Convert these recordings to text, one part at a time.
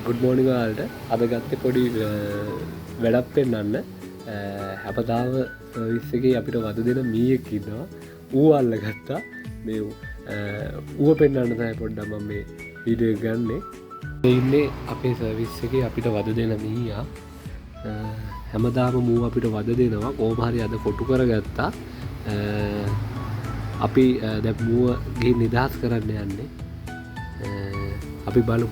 Good morning ඔයාලට. අද ගත්තේ පොඩි වැඩක් පෙන්නන්න. හැමදාම සර්විස් එකේ අපිට වද දෙන මීයෙක් ඉන්නවා. ඌ අල්ලගත්තා. මේ ඌව පෙන්නන්න තමයි පොඩ්ඩක් මම මේ වීඩියෝ එක ගන්නෙ. මේ ඉන්නේ අපේ සර්විස් එකේ අපිට වද දෙන මීයා. හැමදාම මූ අපිට වද දෙනවා. කොහොම හරි අද කොටු කරගත්තා. අපි දැන් මූව ගිහින් නිදහස් කරන්න යන්නේ. අපි බලමු.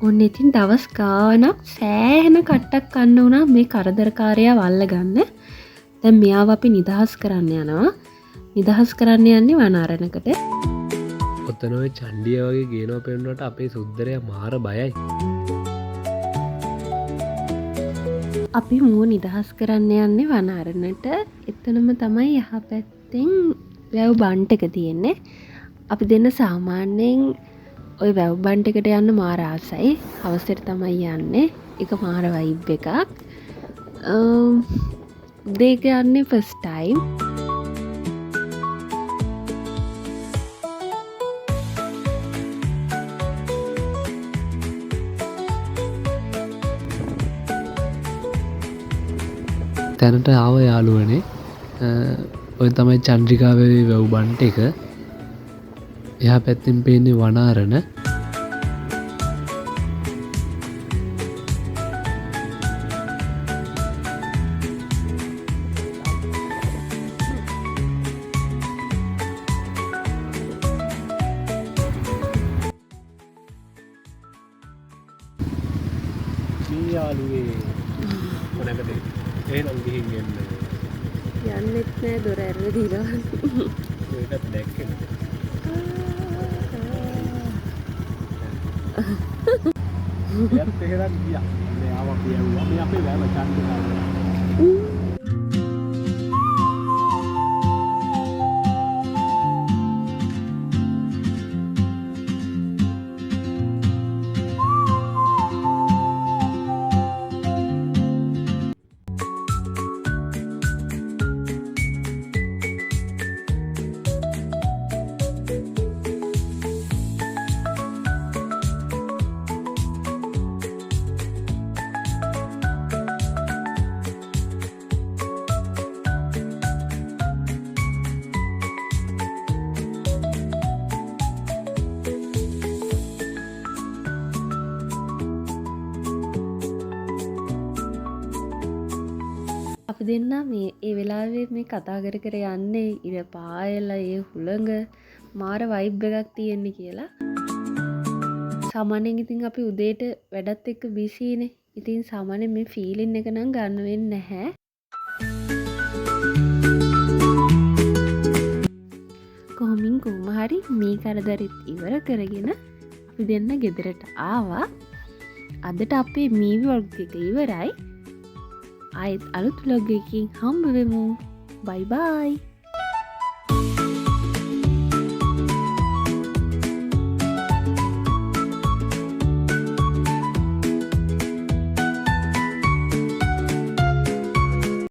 ඔන්න ඉතින් දවස් ගාණක් සෑහෙන කට්ටක් කන්න වුණා මේ කරදරකාරයා වල්ලගන්න. දැන් මෙයාව අපි නිදහස් කරන්න යනවා. නිදහස් කරන්න යන්නේ වනාරණකට. ඔතන ඔය චණ්ඩිය වගේ ගේනවා පෙන්නුවට අපේ සුද්දරයා මාර බයයි. අපි මුව නිදහස් කරන්න යන්නේ වනාරණට. එතනම තමයි යහපැත්තෙන් වැව් බන්ට් එක තියෙන්නේ. අපි දෙන්න සාමාන්‍යයෙන් ඔය වැව් බන්ට් එකට යන්න මාර ආසයි. හවසට තමයි යන්නේ. ඒක මාර වයිබ් එකක්. උදේක යන්නේ ෆස්ට් ටයිම්. තැනට ආව යාළුවනේ. ඔය තමයි චන්ද්‍රිකාවේ වැව් බන්ට් එක. එහා පැත්තෙන් පේන්නේ වනාරණ. මේ යාළුවේ මොනකද? එහෙනම් ගිහින් එන්න. යන්නෙත් නෑ, දොර ඇරලා දීලා. ඒකත් දැක්කේ නෑ. එයත් එහෙනම් ගියා. මේ ආවා කියුවා. මේ අපේ වැව චන්ද්‍රිකාව. අපි දෙන්නා මේ ඒ වෙලාවේ මේ කතා කර කර යන්නේ ඉර පායලා ඒ හුළඟ මාර වයිබ් එකක් තියෙන්නේ කියලා. සාමාන්‍යයෙන් ඉතින් අපි උදේට වැඩත් එක්ක බිසිනේ. ඉතින් සාමාන්‍යයෙන් මේ ෆීලින් එක නම් ගන්න වෙන්නේ නැහැ. කොහොමින් කොහොම හරි මේ කරදරෙත් ඉවර කරගෙන අපි දෙන්න ගෙදරට ආවා. අදට අපේ මී ව්ලොග් එක ඉවරයි. ආයෙත් අලුත් ව්ලොග් එකකින් හම්බ වෙමු. බයි බයි.